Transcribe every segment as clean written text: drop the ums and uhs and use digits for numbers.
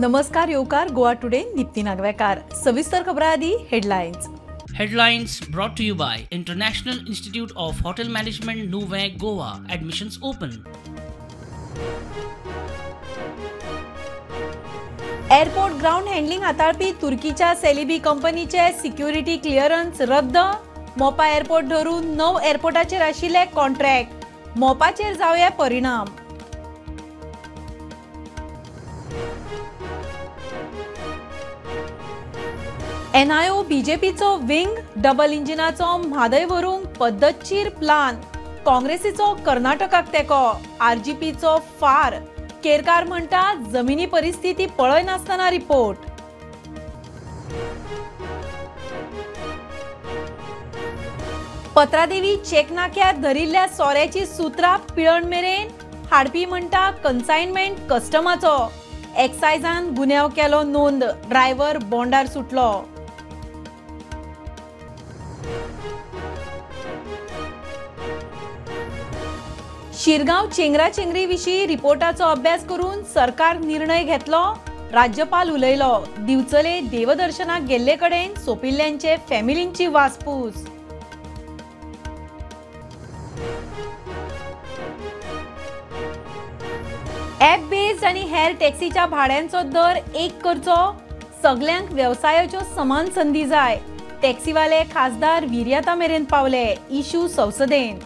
नमस्कार येवकार गोवा टुडे दीप्ती नागवेकार. सविस्तर खबरां आदी headlines. Headlines brought to you by International Institute of Hotel Management, Nuvem, Goa. Admissions open. Airport ground handling हाताळपी तुर्कीच्या सेलिबी कंपनीचे सिक्युरिटी क्लिअरन्स रद्द. मोपा एअरपोर्ट धरून 9 एअरपोर्टाचेर आशिल्ले कॉन्ट्रॅक्ट. मोपाचेर जावया परिणाम. एनआयओ बीजेपीचो विंग डबल इंजिनाचो म्हादय व्हरूंक पद्दतशीर प्लान. काँग्रेसीचो कर्नाटकाक तेंको, आरजीपीचो फार. केरकार म्हणटा जमिनी परिस्थिती पळयनासतना रिपोर्ट. पत्रादेवी चेक नाक्यार धरिल्ल्या सोऱ्याची सुत्रां पिळण मेरेन हाडपी म्हणटा कन्सायनमेंट कस्टमाचो. एक्सायजान गुन्यांव केलो नोंद, ड्रायव्हर बोंडार सुटलो. शिरगांव चेंगराचेंगरी विशीं रिपोर्टाचो अभ्यास करून सरकार निर्णय घेतलो. राज्यपाल उलयलो. दिवचले देवदर्शनाक गेल्ले कडेन सोंपिल्ल्यांचे फॅमिलींची वासपूस. ॲप बेस्ड आनी हेर टॅक्सीच्या भाड्यांचो दर एक करचो. सगल्यांक वेवसायाच्यो समान संदी जाय. टॅक्सीवाले खासदार विर्याता मेरेन पावले. इशू संसदेन.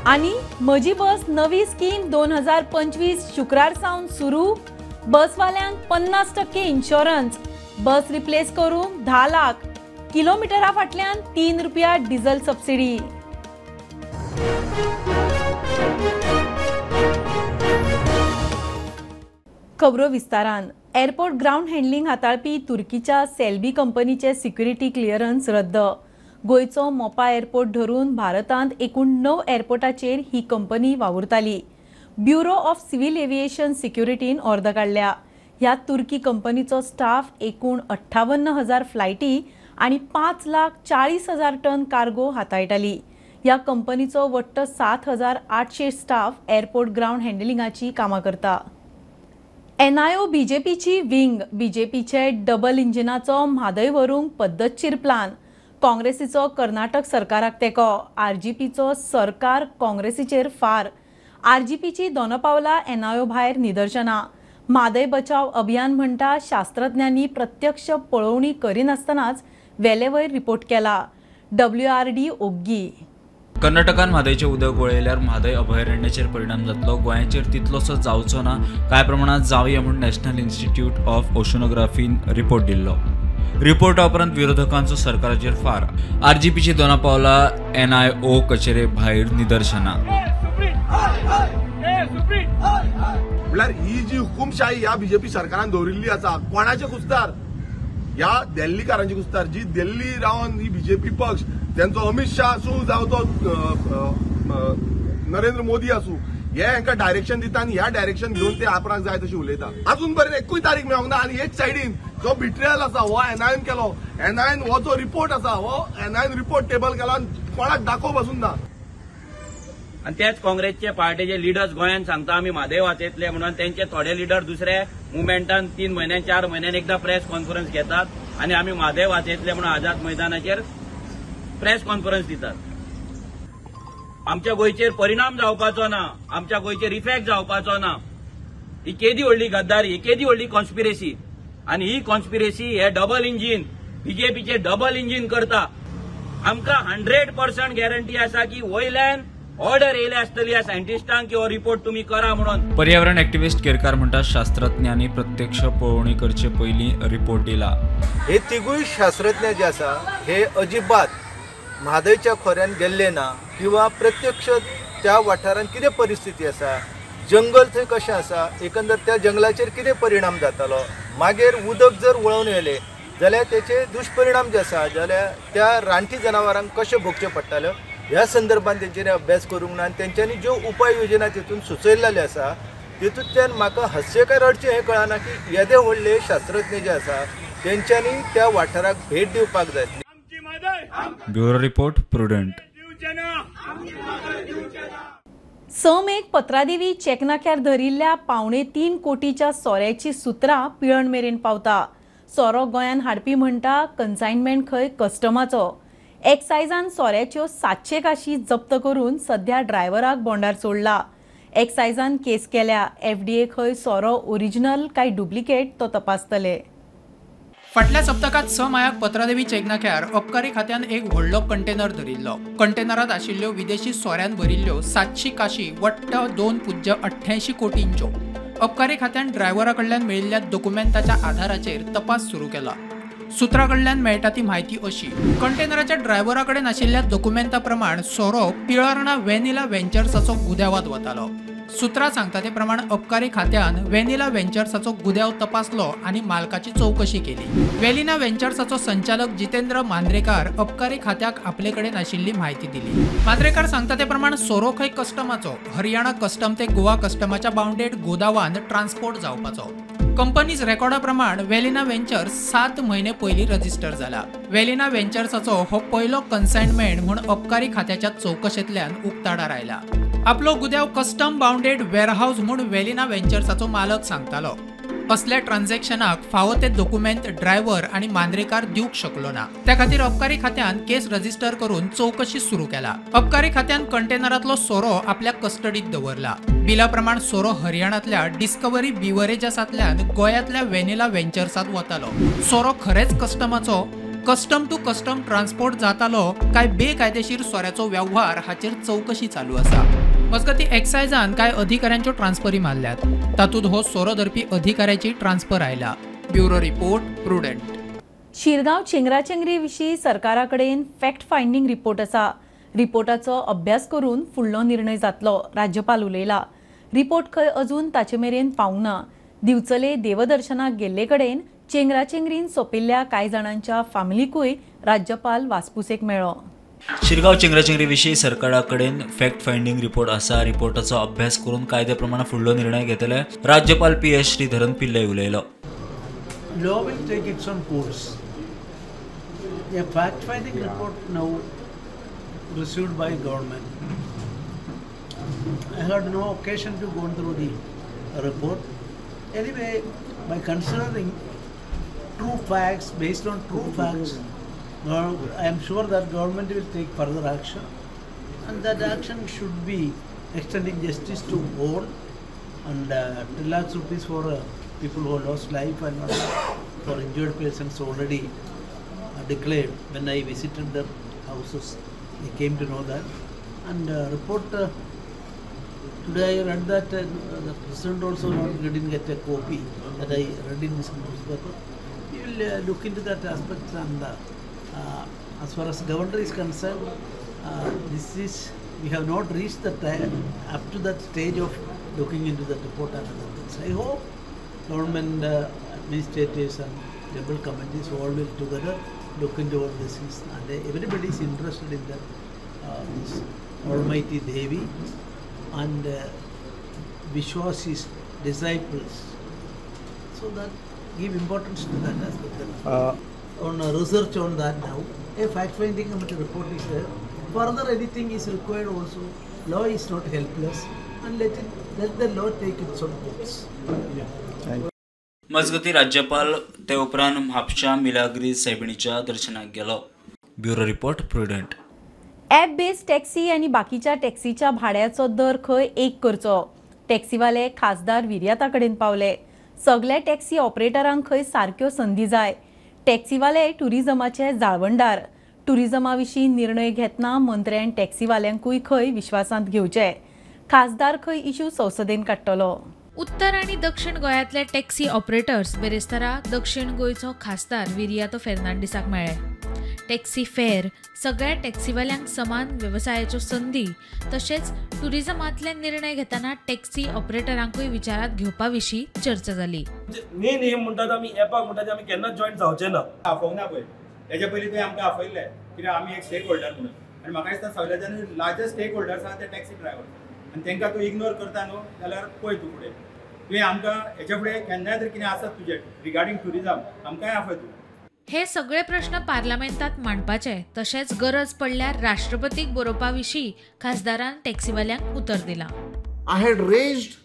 आनी म्हजी बस नवी स्कीम 2025 शुक्रार सावन सुरू. बसवाल्यांक 50% इन्शुरन्स. बस रिप्लेस करूंक 10 लाख. किलोमिटरा फाटल्यान 3 रुपया डिझल सबसिडी. खबरो विस्तारान. एअरपोर्ट ग्रावंड हँडलिंग हाताळपी तुर्कीच्या सेल्बी कंपनीचे सिक्युरिटी क्लिअरन्स रद्द. गोंयचो मोपा एअरपोर्ट धरून भारतांत एकूण 9 एअरपोर्टाचेर ही कंपनी वावुरताली. ब्युरो ऑफ सिव्हिल एव्हिएशन सिक्युरिटीन ऑर्द काडल्या. ह्या तुर्की कंपनीचो स्टाफ एकूण 58,000 फ्लायटी आनी 5,40,000 टन कार्गो हाताळटाली. ह्या कंपनीचो वट्ट 7,800 स्टाफ एअरपोर्ट ग्रावंड हँडलिंगाची कामां करता. एनआयओ बीजेपीची विंग बीजेपीचे डबल इंजिनाचो म्हादय व्हरूंक पद्दतशीर प्लान. काँग्रेसीचो कर्नाटक सरकाराक तेंको, आरजीपीचो सरकार काँग्रेसीचेर फार. आरजीपीची दोनपावला एनआयओ भायर निदर्शनां. म्हादय बचाव अभियान म्हणटा शास्त्रज्ञांनी प्रत्यक्ष पळोवणी करिनासतनाच वेलेवयर रिपोर्ट केला. डब्ल्यूआरडी ओग्गी. कर्नाटकान म्हादयचें उदक वळयल्यार म्हादय अभयारण्याचेर परिणाम जातलो. गोंयाचेर तितलोसो जावचो ना, कांय प्रमाणांत जावया म्हूण नॅशनल इन्स्टिट्यूट ऑफ ओशनोग्राफीन रिपोर्ट दिल्लो. रिपोर्टा उपरांत विरोधकांचो सरकाराचेर फार. आरजीपीची दोनापावला एनआयओ कचेरे भायर निदर्शनां. म्हणल्यार ही जी हुकुमशाही ह्या बीजेपी सरकारान दवरिल्ली आसा, कोणाचे कुस्तार, ह्या दिल्लीकारांचे कुस्तार, जी दिल्ली रावन ही बीजेपी पक्ष, तेंचो अमित शाह आसूं जावं तो नरेंद्र मोदी आसूं, हे हांकां डायरेक्शन दिता आनी ह्या डायरेक्शन घेवन ते आपणाक जाय तशी उलयता. अजून पर्यंत एकूय तारीख मेळोंक ना. आनी एक सायडीन जो बिट्रियल आसा हो एनआयएन केलो, एनआयएन हो जो रिपोर्ट आसा हो एनआयएन रिपोर्ट टेबल केला आनी कोणाक दाखोवं पासून ना. आनी तेच काँग्रेसचे पार्टीचे लिडर्स गोंयांत सांगता आमी म्हादय वाचयतले म्हणून, तेंचे थोडे लिडर दुसऱ्या मुवमेंटान 3 म्हयन्यान 4 म्हयन्यान एकदा प्रेस कॉन्फरन्स घेतात आनी आमी म्हादय वाचयतले म्हणून आझाद मैदानाचेर प्रेस कॉन्फरन्स दितात. आमच्या गोंयचेर परिणाम जावपाचो ना, आमच्या गोंयचेर इफेक्ट जावपाचो ना. ही केदी व्हडली गद्दारी, ही केदी व्हडली कॉन्स्पिरेसी. आनी ही कॉन्स्पिरेसी हे डबल इंजीन बीजेपीचे डबल इंजीन करता. आमकां 100% गॅरंटी आसा की वयल्यान ऑर्डर येयल्या आसतली ह्या सायंटिस्टांक की हो रिपोर्ट तुमी करा म्हणून. पर्यावरण एक्टिविस्ट केरकार म्हणटा शास्त्रज्ञांनी प्रत्यक्ष पळोवणी करचे पयलीं रिपोर्ट दिला. हे तिगूय शास्त्रज्ञ जे आसा हे अजिबात म्हादयच्या खोऱ्यान गेल्ले ना किंवा प्रत्यक्ष त्या वाठारांत कितें परिस्थिती आसा, जंगल थंय कशें आसा, एकंदर त्या जंगलाचेर कितें परिणाम जातालो, मागीर उदक जर वळोवन येयलें जाल्यार तेचे दुश्परिणाम जे आसा जाल्यार त्या रानटी जनावरांक कशें भोगचें पडटालें, ह्या संदर्भात तेंच्यांनी अभ्यास करूंक ना. आनी तेंच्यांनी ज्यो उपाय योजना तितून सुचयल्ले आसा तितूंतल्यान म्हाका हांसचें काय रडचें हें कळना की येदे व्हडले शास्त्रज्ञ जे आसा तेंच्यांनी त्या वाठाराक भेट दिवपाक जाय. Bureau report, Prudent. समेक पत्रादेवी चेकनाक्यार धरिल्ल्या 2.75 कोटीच्या सोऱ्याची सुत्रां पिळण मेरेन पावता. सोरो गोंयान हाडपी म्हणटा कन्सायनमेंट खंय कस्टमाचो. एक्सायजान सोऱ्याच्यो 700 काशी जप्त करून सध्या ड्रायव्हराक बोंडार सोडला. एक्सायजान केस केल्या. एफडीए खंय सोरो ओरिजिनल काय डुप्लिकेट तो तपासतले. फाटल्या सप्तकांत स मायाक पत्रादेवी चेकनाक्यार अबकारी खात्यान एक व्हडलो कंटेनर धरिल्लो. कंटेनरांत आशिल्ल्यो विदेशी सोऱ्यान भरिल्ल्यो 700 काशी वट्ट 2.88 कोटींच्यो. अबकारी खात्यान ड्रायव्हरा कडल्यान मेळिल्ल्या दोकुमेंताच्या आधाराचेर तपास सुरू केला. सुत्रा कडल्यान मेळटा ती म्हायती अशी, कंटेनराच्या ड्रायव्हरा कडेन आशिल्ल्या दोकुमेंता प्रमाण सोरो पिळर्णा वेनिला व्हेंचर्साचो गुद्यावाद वतालो. सुत्रां सांगता ते प्रमाण अबकारी खात्यान वेनिला व्हेंचर्साचो गुद्याव तपासलो आनी मालकाची चौकशी केली. वेलिना व्हेंचर्साचो संचालक जितेंद्र मांद्रेकार अबकारी खात्याक आपले कडेन आशिल्ली म्हायती दिली. मांद्रेकार सांगता ते प्रमाण सोरो खंय कस्टमाचो, हरियाणा कस्टम ते गोवा कस्टमाच्या बाउंडेड गोदावान ट्रान्सपोर्ट जावपाचो. कंपनीज रेकॉर्डा प्रमाण वेलिना व्हेंचर्स 7 म्हयने पयलीं रजिस्टर जाला. वेलिना व्हेंचर्साचो हो पयलो कन्सायनमेंट म्हूण अबकारी खात्याच्या चौकशेंतल्यान उक्ताडार आयला. आपलो गुद्याव कस्टम बाउंडेड वेअरहाऊस म्हूण वेलिना व्हेंचर्साचो मालक सांगतालो. असल्या ट्रान्झॅक्शनाक फावो ते दोकुमेंत ड्रायव्हर आनी मांद्रेकार दिवंक शकलो ना. त्या खातीर अबकारी खात्यान केस रजिस्टर करून चौकशी सुरू केला. अबकारी खात्यान कंटेनरांतलो सोरो आपल्या कस्टडीत दवरला. बिला प्रमाण सोरो हरियाणांतल्या डिस्कवरी बिवरेजासांतल्यान गोंयांतल्या वेनिला व्हेंचर्सांत वतालो. सोरो खरेंच कस्टमाचो, कस्टम टू कस्टम ट्रान्सपोर्ट जातालो काय बेकायदेशीर सोऱ्याचो वेव्हार हाचेर चौकशी चालू आसा. मजगतीं एक्सायजान कांय अधिकाऱ्यांच्यो ट्रान्सफरी मारल्यात. तातूंत हो सोरो धरपी अधिकाऱ्याची ट्रान्सफर आयला. Bureau report, Prudent. Shirgaon चेंगराचेंगरी विशीं सरकारा कडेन फॅक्ट फायंडींग रिपोर्ट आसा. रिपोर्टाचो अभ्यास करून फुडलो निर्णय जातलो, राज्यपाल उलयला. रिपोर्ट खंय अजून ताचे मेरेन पावंक ना. दिवचले देवदर्शनाक गेल्ले कडेन चेंगराचेंगरीन सोंपिल्ल्या कांय जाणांच्या फामिलीकूय राज्यपाल वासपुसेक मेळ्ळो. शिरगांव चेंगराचेंगरी विशीं सरकारा कडेन फॅक्ट फायंडींग रिपोर्ट आसा. रिपोर्टाचो अभ्यास करून कायद्या प्रमाण फुडलो निर्णय घेतले, राज्यपाल पी एस श्रीधरन पिल्लय उलयलो. Law will take its own course. A fact finding report now received by government. I had no occasion to go through the report. Anyway, by considering true facts, based on true facts, I am sure that government will take further action, and that action should be extending justice to all, and 10 lakhs rupees for people who lost life and for injured persons already declared. When I visited the houses, I came to know that. And report today I read that the president also didn't get a copy that I read in this newspaper. We will look into that aspect. And as far as governor is concerned, this is, we have not reached the time up to that stage of looking into the report and other things. I hope government administrators and temple committees all will together look into all these things, and everybody is interested in the this Almighty Devi and Vishwasi's disciples, so that give importance to that aspect. On research on that now, a fact-finding committee report is there. Further anything is required also. Law is not helpless, and let the law take its own course. Yeah. मजगती राज्यपाल ते उपरांत म्हापशा मिलाग्री सायबिणीच्या दर्शनाक गेलो. Bureau report, Prudent. App based taxi आनी बाकीच्या टॅक्सीच्या भाड्याचो दर खंय एक करचो. टॅक्सीवाले खासदार विर्याता कडेन पावले. सगल्या टॅक्सी ऑपरेटरांक खंय सारक्यो संदी जाय. टॅक्सीवाले टुरिजमाचे जाळवणदार. टुरिजमा विशीं निर्णय घेतना मंत्र्यान टॅक्सीवाल्यांकूय खंय विश्वासांत घेवचे. खासदार खंय इश्यू संसदेन काडटलो. उत्तर आनी दक्षिण गोंयांतले टॅक्सी ऑपरेटर्स बेरेस्तारा दक्षिण गोंयचो खासदार विरियातो फेर्नांडीसाक मेळ्ळे. टॅक्सी फेर, सगळ्या टॅक्सीवाल्यांक समान वेवसायाच्यो संदी तशेंच टुरिजमांतले निर्णय घेतना टॅक्सी ऑपरेटरांकूय विचारांत घेवपा विशीं चर्चा जाली. मेन हेम म्हणटात आमी एपाक म्हणटात आमी केन्नाच जॉयन जावचे ना. आफोवंक ना पळय, तेच्या पयलीं तुवें आमकां आफयल्लें कित्याक आमी एक स्टेक होल्डर म्हणून, आनी म्हाका दिसता सगळ्याच्यान लार्जस्ट स्टेक होल्डर्स आहा ते टॅक्सी ड्रायव्हर, आनी तांकां तूं इग्नोर करता न्हू जाल्यार पळय तूं फुडें. तुवें आमकां हेच्या फुडें केन्नाय जर कितें आसत तुजें रिगार्डींग ट्युरिजम आमकांय आफय तूं. हे सगळे प्रश्न पार्लमेंटात मांडपाचे तशेंच गरज पडल्यार राष्ट्रपतीक बरोवपा विशीं खासदारान टॅक्सीवाल्यांक उतर दिलां. I had raised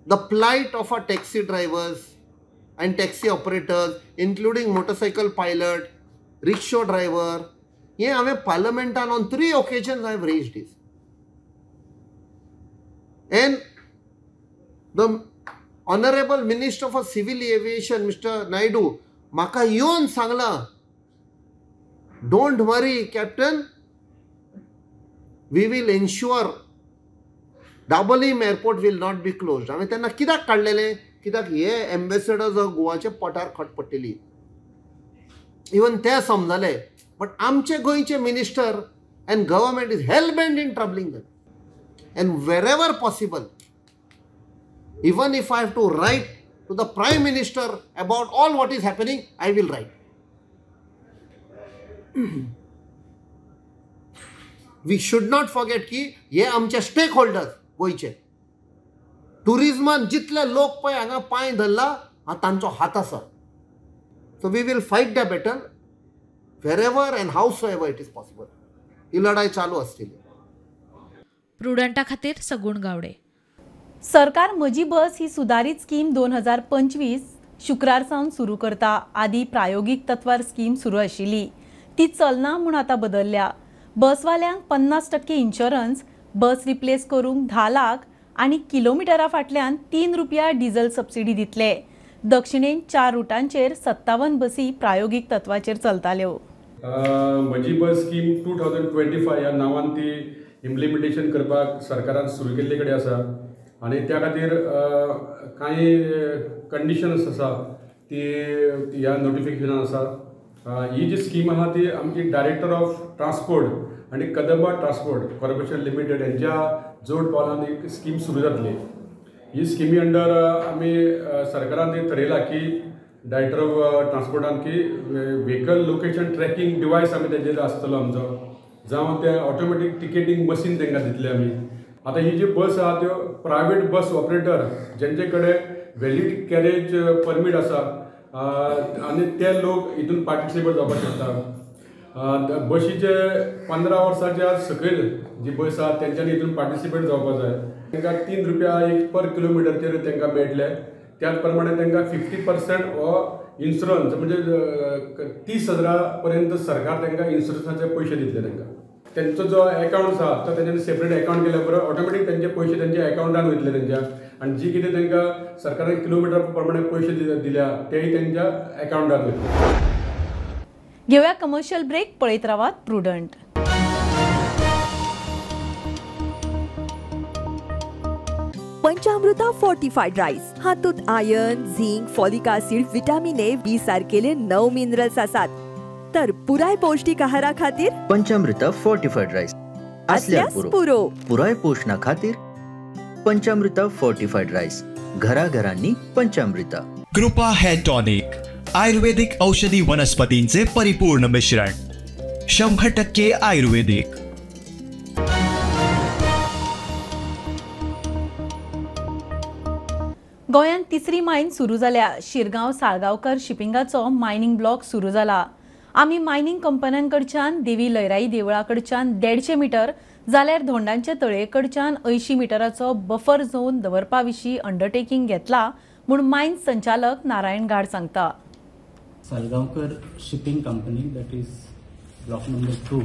the plight of our taxi drivers and taxi operators, including motorcycle pilot, rickshaw driver. हे हांवें पार्लमेंटान on 3 occasions I have raised this. And the Honorable Minister for Civil Aviation, Mr. Naidu, म्हाका येवन सांगलां, don't worry captain, we will ensure Dabolim airport will not be closed. हांवें तेन्ना कित्याक काडलेलें, कित्याक हे एम्बेसडर्स गोवाचे पोटार खट पडटली, इवन ते समजले. बट आमचे गोंयचे minister and government is hell bent in troubling them, and wherever possible, even if I have to write to the Prime Minister about all what is happening, I will write. We should not forget की हे आमचे stake holders गोंयचे टुरिज्मान जितले लोक पळय हांगा पांय धरला तांचो हात आसा. So we will fight the battle wherever and howsoever it is possible. ही लढाई चालू आसतली. प्रुडंटा खातीर सगुण गावडे. सरकार म्हजी बस ही सुदारीत स्कीम 2025 शुक्रार सावन सुरू करता. आदी प्रायोगीक तत्वार स्कीम सुरू आशिल्ली, ती चलना म्हूण आतां बदलल्या. बसवाल्यांक 50% इन्शुरन्स, बस रिप्लेस करूंक 10 लाख आनी किलोमिटरा फाटल्यान 3 रुपया डिझल सबसिडी दितले. दक्षिणेन 4 रुटांचेर 57 बसी प्रायोगीक तत्वाचेर चलताल्यो. म्हजी बस स्कीम 2025 ह्या नांवान ती इम्प्लिमेंटेशन करपाक सरकारान सुरू केल्ले कडेन आसा आनी त्या खातीर कांय कंडिशन्स आसा ती ह्या नोटिफिकेशनान आसा. ही जी स्कीम आसा ती आमची डायरेक्टर ऑफ ट्रान्सपोर्ट आनी कदंबा ट्रान्सपोर्ट कॉर्पोरेशन लिमिटेड हेंच्या जोड पावलान एक स्कीम सुरू जातली. ही स्किमी अंडर आमी सरकारान ती थरयला की डायरेक्टर ऑफ ट्रान्सपोर्टान की व्हेकल लोकेशन ट्रॅकिंग डिवायस आमी तेजेर आसतलो आमचो, जावं तें ऑटोमॅटीक टिकेटींग मशीन तांकां दितले आमी. आतां ही जी बस आसा त्यो प्रायवेट बस ऑपरेटर जेंचे कडेन व्हॅलीड कॅरेज परमीट आसा आनी ते लोक हितून पार्टिसिपेट जावपाक शकता. बशीचे 15 वर्साच्या सकयल जी बस आसा तेंच्यांनी हितून पार्टिसिपेट जावपाक जाय. तांकां 3 रुपया एक पर किलोमिटरचेर तांकां मेळटले. त्याच प्रमाणे तांकां 50% हो इन्शुरन्स म्हणजे 30,000 पर्यंत सरकार तांकां इन्शुरन्साचे पयशे दितले. तांकां तेंचो जो एकावंट आसा तो तेंच्यांनी सेपरेट एकावंट केल्या बरोबर ऑटोमॅटीक तेंचे पयशे तेंच्या एकावंटान वयतले तेंच्या, आनी जी कितें तांकां सरकारान किलोमिटर प्रमाणे पयशे दिल्या तेय तेंच्या एकावंटान वयतले. घेवया कमर्शियल ब्रेक, पळयत रावात प्रुडंट. पंचामृता फोर्टिफाईड राईस हातूंत iron, zinc, folic acid, vitamin A, B सारकेले 9 minerals आसात. तर पुराय पौष्टिक आहारा खातीर पंचामृता फोर्टिफाईड राईस असल्यार पुरो. पुराय पोषणा खातीर पंचामृता फोर्टिफाईड राईस, घराघरांनी पंचामृता. कृपा हेअर टॉनिक, आयुर्वेदिक औषधी वनस्पतींचे परिपूर्ण मिश्रण, 100% आयुर्वेदिक. गोंयांत तिसरी मायन सुरू जाल्या. शिरगांव साळगांवकर शिपिंगाचो मायनिंग ब्लॉक सुरू जाला. आमी मायनिंग कंपन्यांकडच्यान देवी लयराई देवळा कडच्यान 150 मिटर जाल्यार धोंडांचे तळये कडच्यान 80 मिटराचो बफर झोन दवरपा विशीं अंडरटेकिंग घेतला म्हूण मायन संचालक नारायण गाड सांगता. Salgaonkar shipping company, that is block number 2,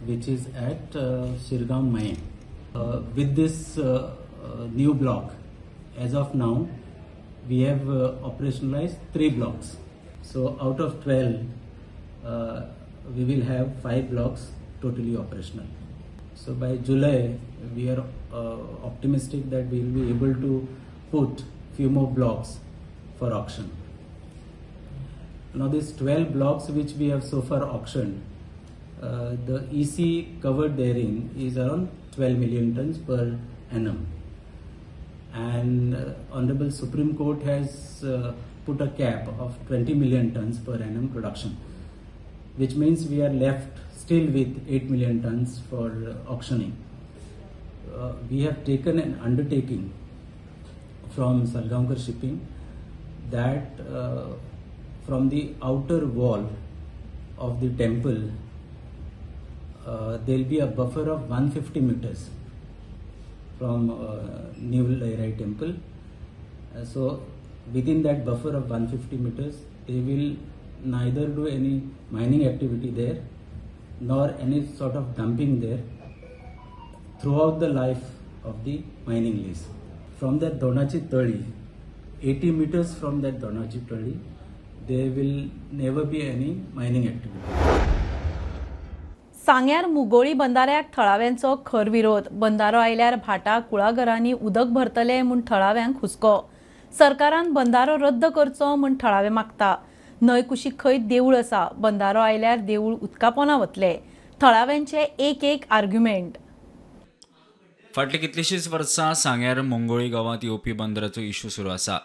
which is at Shirgaon mine. With this new block, as of now we have operationalized 3 blocks. So out of 12 we will have 5 blocks totally operational. So by July we are optimistic that we will be able to put few more blocks for auction. Now these 12 blocks which we have so far auctioned, the EC covered therein is around 12 million tons per annum. And Honorable Supreme Court has put a cap of 20 million tons per annum production, which means we are left still with 8 million tons for auctioning. We have taken an undertaking from Salgaonkar Shipping that from the outer wall of the temple, there will be a buffer of 150 meters from New Lairai temple. So within that buffer of 150 meters, they will neither do any mining activity there nor any sort of dumping there throughout the life of the mining lease. From that Donachi Tali, 80 meters from that Donachi Tali, there will never be any mining activity. सांग्यार मुगोळी बंदाऱ्याक थळाव्यांचो खर विरोध. बंदारो आयल्यार भाटा कुळागरांनी उदक भरतले म्हूण थळाव्यांक हुस्को. सरकारान बंदारो रद्द करचो म्हूण थळावे मागता. न्हंय कुशीक खंय देवूळ आसा, बंदारो आयल्यार देवूळ उदका पोना वतले. थळाव्यांचे एक एक आर्ग्युमेंट. फाटलीं कितलींशींच वर्सां सांग्यार मंगोळी गांवांत येवपी बंदराचो इशू सुरू आसा.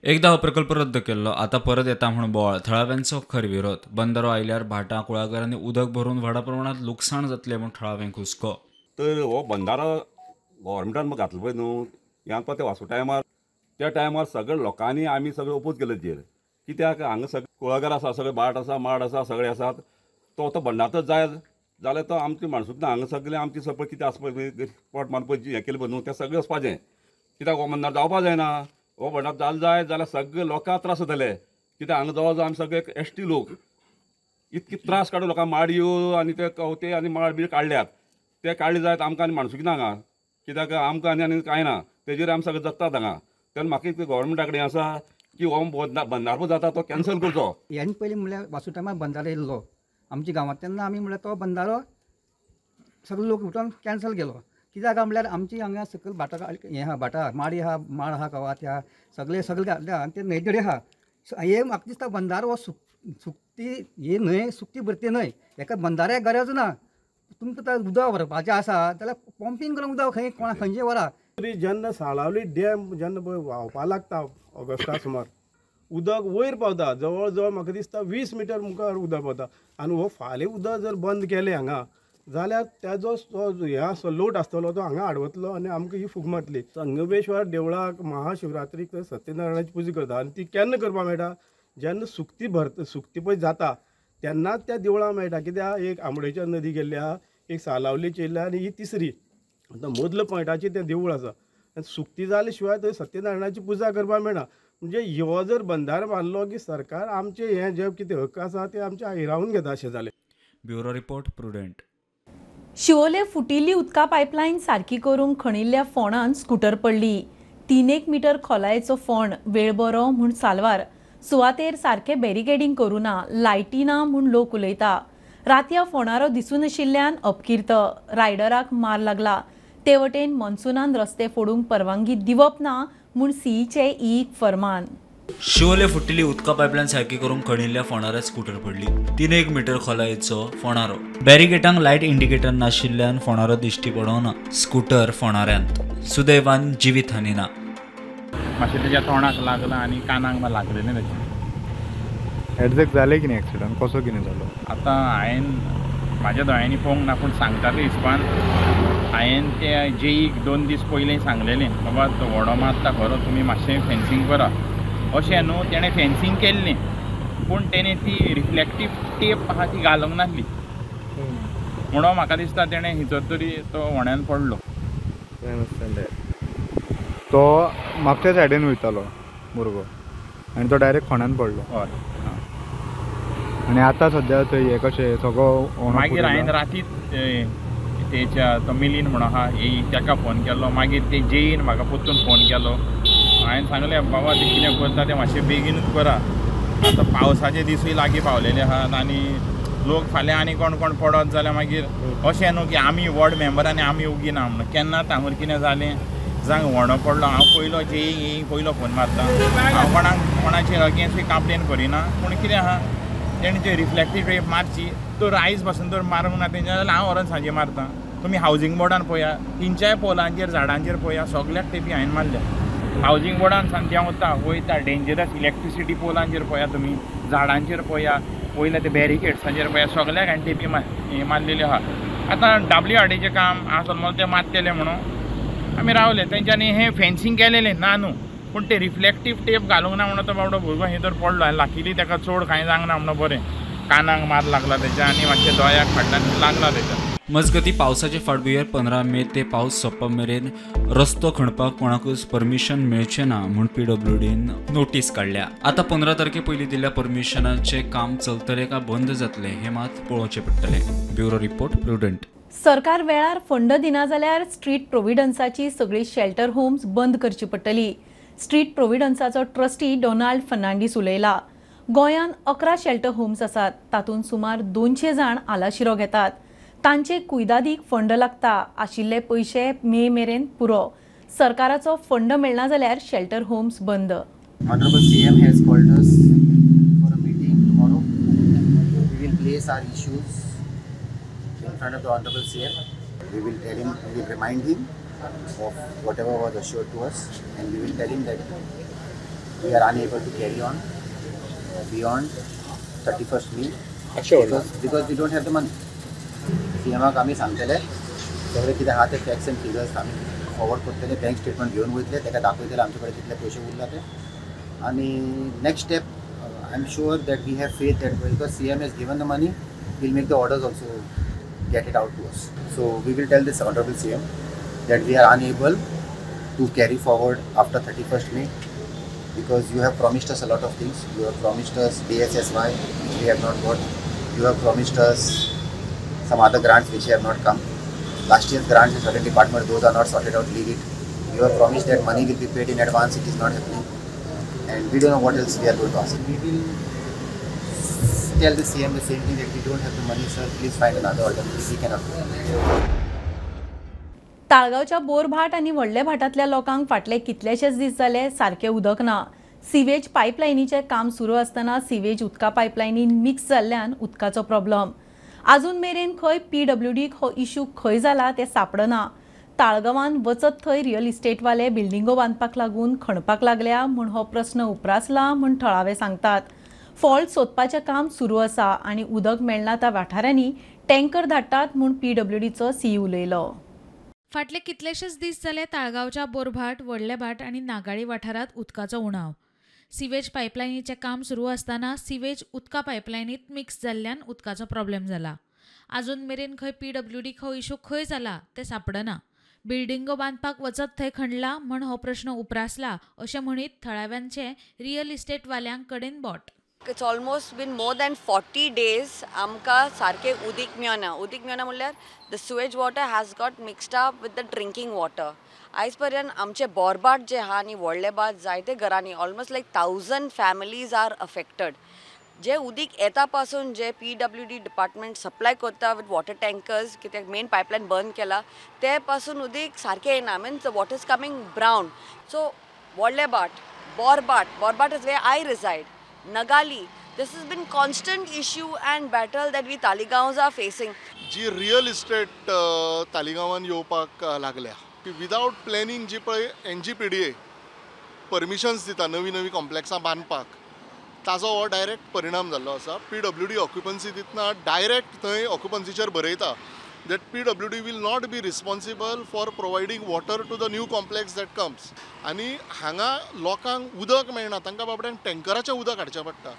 एकदा हो प्रकल्प रद्द केल्लो, आतां परत येता म्हूण बोवाळ. थळाव्यांचो खर विरोध. बंदरो आयल्यार भाटां कुळागरांनी उदक भरून व्हडा प्रमाणांत लुकसाण जातलें म्हूण थळाव्यांक हुस्को. तर हो बंदारो गव्हर्मेंटान घातलो पळय न्हू, ह्या पळय ते वासू टायमार, त्या टायमार सगळे लोकांनी आमी सगळे ओपोज केले तेजेर. कित्याक हांगा सगळे कुळागर आसा, सगळे भाट आसा, माड आसा, सगळे आसात. तो आतां बंदारच जाय जाल्यार तो आमची माणसूच ना. हांगा सगळे आमची सगळें कितें आसा पळय, पोट मारपाचें हें केलें पळय न्हू, तें सगळें वचपाचें. कित्याक हो बंदार जावपा जायना. हो बंदार जाल जाय जाल्यार सगळे लोकांक त्रास जातले. कित्याक हांगा जवळ जवळ आमी सगळे एस टी लोक इतके त्रास काडून लोकांक माडयो आनी ते कवते आनी माड बी काडल्यात. ते काडले जायत आमकां आनी माणसुकी ना हांगा. कित्याक आमकां आनी आनी कांय ना, तेजेर आमी सगळे जगतात हांगा. तेन्ना म्हाका इतलें गव्हर्मेंटा कडेन आसा की हो बंदार जाता तो कॅन्सल करचो. ह्यान पयलीं म्हणल्यार वासू टायमार बंदारो येयल्लो आमच्या गांवांत, तेन्ना आमी म्हणल्यार तो बंदारो सगळे लोक उठोन कॅन्सल केलो. कित्याक म्हणल्यार आमची हांगा सकयल भाटां हें आहा, भाटां माडी आहा, माड आहा, कवाथे आहा, सगळे सगळे घातले आहा आनी ते न्हंयतडे आहा. हे म्हाका दिसता बंदारो हो सुकती हे न्हंय सुकती भरती न्हय, हेका बंदाऱ्याक गरज ना. तुमकां आतां उदक व्हरपाचें आसा जाल्यार पंपींग करून उदक खंय कोणा खंयचे व्हरा. जेन्ना साळावली डॅम जेन्ना पळय व्हांवपाक लागता ऑगस्टा सुमार, उदक वयर पावता, जवळ जवळ म्हाका दिसता 20 मिटर मुखार उदक पावता. आनी हो फाल्यां उदक जर बंद केलें हांगा जाल्यार तेजो हे आसलो लोट आसतलो तो हांगा आडवतलो आनी आमकां ही फूग मारतली. संगमेश्वर देवळाक महाशिवरात्रीक सत्यनारायणाची पुजा करता आनी ती केन्ना करपाक मेळटा, जेन्ना सुकती भरता, सुकती पळय जाता तेन्नाच त्या देवळाक मेळटा. कित्याक एक आंबडेच्या नदी गेल्ली आहा, एक सालावलीची येयल्ली आनी ही तिसरी. आतां मदल्या पॉयंटाचेर तें देवूळ आसा आनी सुकती जाले शिवाय थंय सत्यनारायणाची पुजा करपाक मेळना. म्हणजे हो जर बंदारो बांदलो की सरकार आमचें हें जें कितें हक्क आसा तें आमचें हिरावून घेता अशें जालें. Bureau report, Prudent. Siolim फुटिल्ली उदका पायपलायन सारकी करूंक खणिल्ल्या फोंडान स्कूटर पडली. 3 मिटर खोलायेचो फोंड, वेळ बरो म्हूण साल्वार. सुवातेर सारकें बॅरिकेडींग करूं ना, लायटी ना म्हूण लोक उलयता. रातया फोंडारो दिसूं नाशिल्ल्यान अपकीर्त, रायडराक मार लागला. ते वटेन मनसुनान रस्ते फोडूंक परवानगी दिवप ना म्हूण सीईचे ईक फरमान. शिवोले फुटिल्ली उदका पायपलायन सारकी करूंक खणिल्ल्या फोंडार स्कूटर पडली. 3 मिटर खोलायेचो फोंडारो. बॅरिकेटांक लायट इंडिकेटर नाशिल्ल्यान फोंडारो दिश्टी पडना. स्कूटर फोंडाऱ्यांत. सुदैवान जिवीत हानी ना. मातशें तेज्या तोंडाक लागला आनी कानाक लागलेलें तेजें. एडजेक्ट जालें कितें एक्सिडंट कसो कितें जालो? आतां हांवें म्हाज्या दोळ्यांनी पळोवंक ना, पूण सांगता ते हिसपान हांवें ते जेईक 2 दीस पयलीं सांगलेलें, बाबा तो व्हडो मारता खरो, तुमी मातशें फेन्सींग करा अशें न्हू. तेणें फेन्सींग केल्लें, पूण तेणें ती रिफ्लेक्टीव टेप आहा ती घालूंक नासली, म्हणून म्हाका दिसता तेणें हिचो तरी तो व्हड्यान पडलो. तो मागच्या सायडीन वयतालो भुरगो आनी तो डायरेक्ट फोंडान पडलो. हय. आनी आतां सद्या थंय हें कशें सगळो. मागीर हांवें रातीच तेच्या तो मिलीन म्हणून आहा तेका फोन केलो. मागीर ते जेईन म्हाका परतून फोन केलो. हांवें सांगलें बाबा तें कितें करता तें मातशें बेगीनूच करा, आतां पावसाचे दिसूय लागीं पावलेले आहात आनी लोक फाल्यां आनी कोण कोण पडत जाल्यार मागीर अशें न्हू की आमी वॉर्ड मेंबरांनी आमी उगी ना म्हणून. केन्ना हांगा कितें जालें जावं व्हडो पडलो, हांव पयलो जेई पयलो फोन मारता. हांव कोणाक कोणाचेर अगेन्स्टूय कंप्लेन करिना, पूण कितें आहा तेणें जे रिफ्लेक्टीव टेप मारची तर आयज पासून तर मारूंक ना तेंच्या जाल्यार हांव व्हरोन सांजे मारता. तुमी हावजींग बोर्डान पळया, तेंच्याय पोलांचेर झाडांचेर पळया, सगल्याक टेपी हांवें मारल्या. हावजींग बोर्डान सांजे वता वयता डेंजरस इलेक्ट्रिसिटी पोलांचेर पळया, तुमी झाडांचेर पळया, वयल्या ते बॅरिकेड्सांचेर पळया, सगल्याक हांवें टेपी मारलेल्यो आहा. आतां डब्ल्यू आर डीचें काम आसलो तें मारतलें म्हणून आमी रावले. तेंच्यांनी हें फेन्सींग केलेलें ना न्हू, पूण ते रिफ्लेक्टीव टेप घालूंक ना म्हणून तो बाबडो भुरगो हे तर पडलो आनी लाकिली ताका चड कांय जावंक ना म्हणून बरें, कानाक मार लागला तेच्या आनी मातशें दोळ्याक फाटल्यान लागला तेच्या. मजगती पावसाचे फाटभुंयेर 15 मे ते पावस सोंपा मेरेन रस्तो खणपाक कोणाकूच परमिशन मेळचें ना म्हूण पीडब्ल्यूडीन नोटीस काडल्या. आतां 15 तारखे पयलीं दिल्ल्या परमिशनाचें काम चलतलें काय बंद जातलें हें मात पळोवचें पडटलें. Bureau report, Prudent. सरकार वेळार फंड दिना जाल्यार स्ट्रीट प्रोव्हिडन्साची सगळी शेल्टर होम्स बंद करची पडटली. स्ट्रीट प्रोव्हिडन्साचो ट्रस्टी डोनाल्ड फर्नांडीस उलयला. गोंयांत 11 शेल्टर होम्स आसात, तातूंत सुमार 200 जाण आलाशिरो घेतात. तांचे कुयदादीक फंड लागता. आशिल्ले पयशे मे मेरेन पुरो. सरकाराचो फंड मेळना जाल्यार शेल्टर होम्स बंद. Honorable CM has called us for a meeting tomorrow. We will place our issues in front of the Honorable CM. We will tell him, we will remind him of whatever was assured to us, and we will tell him that we are unable to carry on beyond 31st May because we don't have the money. सीएमाक आमी सांगतले सगळे कितें आहा ते facts and figures आमी forward करतले, bank statement घेवन वयतले, ताका दाखयतले आमचे कडेन कितले पयशे उरला ते. आनी next step, I am sure that we have faith that because CM has given the money, will make the orders also get it out to us. So we will tell this honourable CM that we are unable to carry forward after 31st May because you have promised us a lot of things. You have promised us DSSY, which we have not got. You have promised us some other grants which have not come. Last year's grants in certain department, those are not sorted out, leave it. You have promised that money will be paid in advance, it is not happening. And we don't know what else we are going to ask. We will tell the CM the same thing, that we don't have the money, sir, please find another alternative, we cannot do it. ताळगांवच्या बोरभाट आनी व्हडल्या भाटांतल्या लोकांक फाटले कितलेशेच दीस जाले सारकें उदक ना. सिवेज पायपलायनीचें काम सुरू आसतना सिवेज उदका पायपलायनीन मिक्स जाल्ल्यान उदकाचो प्रॉब्लम. आजून मेरेन खंय पीडब्ल्यूडीक हो इशू खंय जाला तें सापडना. ताळगांवान वचत थंय रियल इस्टेटवाले बिल्डिंगो बांदपाक लागून खणपाक लागल्या म्हूण हो प्रस्न उप्रासला म्हूण थळावे सांगतात. फॉल्ट सोदपाचें काम सुरू आसा आनी उदक मेळना त्या वाठारांनी टँकर धाडटात म्हूण पीडब्ल्यूडीचो सी उलयलो. फाटले कितलेशेच दीस जाले ताळगांवच्या बोरभाट, व्हडले भाट आनी नागाळी वाठारांत उदकाचो उणाव. सिवेज पायपलायनीचें काम सुरू आसतना सिवेज उदका पायपलायनीत मिक्स जाल्ल्यान उदकाचो प्रॉब्लेम जाला. आजून मेरेन खंय पीडब्ल्यूडीक हो इशू खंय जाला तें सापडना. बिल्डिंगो बांदपाक वचत थंय खणला म्हण हो प्रश्न उप्रासला अशें म्हणीत थळाव्यांचे रियल इस्टेटवाल्यां कडेन बोट. It's almost been more than 40 days आमकां सारकें उदीक मेळना. उदीक मेळना म्हणल्यार the sewage water has got mixed up with the drinking water. आयज पर्यंत आमचे बोरभाट जे आहा आनी व्हडले भाट जायते घरांनी almost like 1000 families are affected. जे उदीक येता पासून जे पीडब्ल्यूडी डिपार्टमेंट सप्लाय करता विथ वॉटर टँकर्स, कित्याक मेन पायपलायन बंद केला ते पासून उदीक सारकें येना. Means the water is coming brown. So व्हडले भाट, Borbhat, Borbhat is where I reside, Nagali, this has been constant issue and battle that we Taligaons are facing. Ji real estate तालिगांवान येवपाक लागल्या की विदाउट प्लॅनिंग जी पळय NGPDA permissions दिता नवी नवी कॉम्प्लेक्सां बांदपाक, ताजो हो डायरेक्ट परिणाम जाल्लो आसा. पीडब्ल्यूडी ऑक्युपन्सी दितना डायरेक्ट थंय ऑक्युपन्सीचेर बरयता that PWD will not be responsible for providing water to the new complex that comes. आनी हांगा लोकांक उदक मेळना, तांकां बाबड्यांक टँकराचें उदक हाडचें पडटा.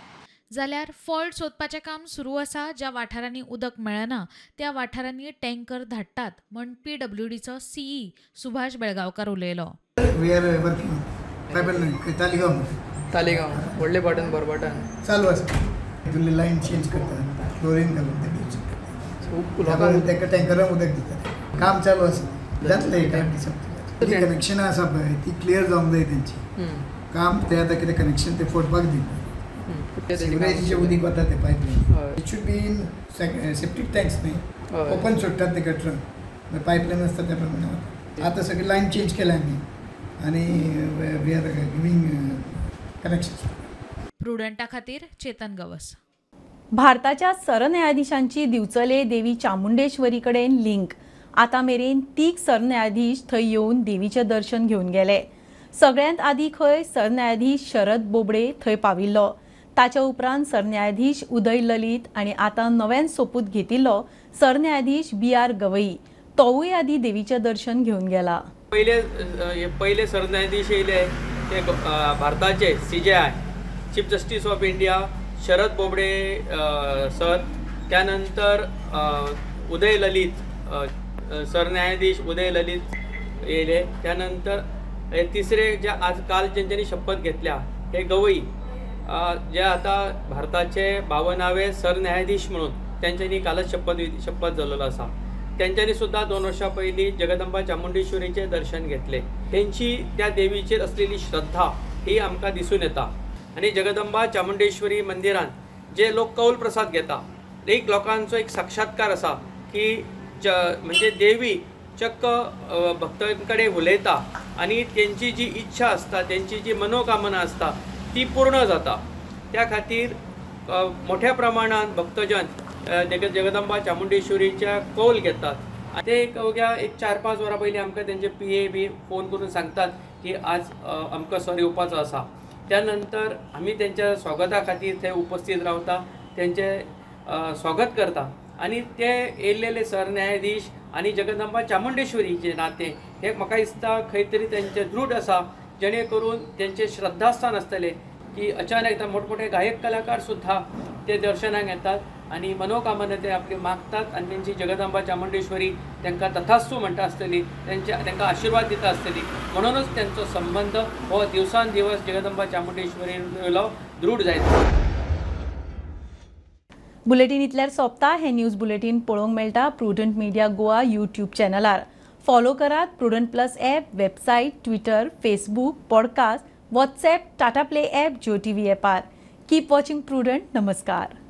जाल्यार फॉल्ट सोदपाचें काम सुरू आसा. ज्या वाठारांनी उदक मेळना त्या वाठारांनी टँकर धाडटात म्हण पीडब्ल्यूडीचो सीई सुभाष बेळगांवकार उलयलो. We are working pipeline Taleigao, Taleigao व्हडले भाटान बोरभाटान चालू आसा. तितूंतली लायन चेंज करता, क्लोरीन घालून लोकांक तांकां टँकरान उदक दितात. काम चालू आसा, जातलें एक आठ दिसां. ती कनेक्शनां आसा पळय ती क्लियर जावंक जाय तेंची. काम ते आतां कितें कनेक्शन ते फोडपाक दिवपाक. सिवरेजीचें उदीक वता तें pipeline, it should be in septic tanks न्ही, ओपन सोडटात ते गटरान, पायपलायन आसता त्या प्रमाणे वता. आतां सगळी लायन चेंज केल्या आमी आनी we are giving connection. प्रुडंटा खातीर चेतन गवस. भारताच्या सरन्यायाधीशांची दिवचले देवी चामुंडेश्वरी कडेन लिंक. आतां मेरेन 3 सरन्यायाधीश थंय येवन देवीचें दर्शन घेवन गेले. सगळ्यांत आदी खंय सरन्यायाधीश शरद बोबडे थंय पाविल्लो, ताच्या उपरांत सरन्यायाधीश उदय ललित आनी आतां नव्यान सोपूत घेतिल्लो सरन्यायाधीश बी.आर. गवई तोवूय आदी देवीचें दर्शन घेवन गेला. पयले सरन्यायाधीश येयले ते भारताचे CJI chief justice of India Sharad Bobde sir, त्यानंतर उदय ललित सरन्यायाधीश उदय ललित येयले, त्यानंतर हे तिसरे जे आज काल जेंच्यांनी शपथ घेतल्या हे गवई जे आता भारताचे 52वे सरन्यायाधीश म्हणून त्यांच्यांनी कालच शपथ जाल्लो आसा. त्यांच्यांनी सुद्दां 2 वर्सां पयलीं जगदंबा चामुंडेश्वरीचें दर्शन घेतलें. तेंची त्या देवीचेर असलेली श्रद्धा ही आमकां दिसून येता. आनी जगदंबा चामुंडेश्वरी मंदिरान जे लोक कौल प्रसाद घेता, एक लोकांचो एक साक्षात्कार आसा की म्हणजे देवी चक्क भक्तां कडेन उलयता आनी तेंची जी इच्छा आसता, तेंची जी मनोकामना आसता ती पूर्ण जाता. त्या खातीर मोठ्या प्रमाणान भक्तजन जगदंबा चामुंडेश्वरीच्या कौल घेतात. ते एक अवघ्या एक 4-5 वरां पयलीं आमकां तेंचे PA B phone करून सांगतात की आज आमकां सर येवपाचो आसा. त्यानंतर आमी तेंच्या स्वागता खातीर थंय उपस्थित रावता, तेंचे स्वागत करता आनी ते येयल्लेले सरन्यायाधीश आनी जगदंबा चामुंडेश्वरीचें नातें हें म्हाका दिसता खंय तरी तेंचें दृढ आसा, जेणे करून तेंचें श्रद्धास्थान आसतलें की अचानक एकदां मोठमोठे गायक कलाकार सुद्दां ते दर्शनाक येतात आनी मनोकामना ते आपली मागतात आनी तेंची जगदंबा चामुंडेश्वरी तांकां तथास्तू म्हणटा आसतली, तांकां आशिर्वाद दिता आसतली. म्हणूनच तेंचो संबंद हो दिवसान दिवस जगदंबा चामुंडेश्वरी वयलो दृढ जायत. बुलेटीन इतल्यार सोंपता. हे न्यूज बुलेटीन पळोवंक मेळटा प्रुडंट मिडिया गोवा यूट्यूब चॅनलार. फॉलो करात Prudent plus app, website, Twitter, Facebook, podcast, WhatsApp, Tata Play app, Jio TV ॲपार. Keep watching prudent. नमस्कार.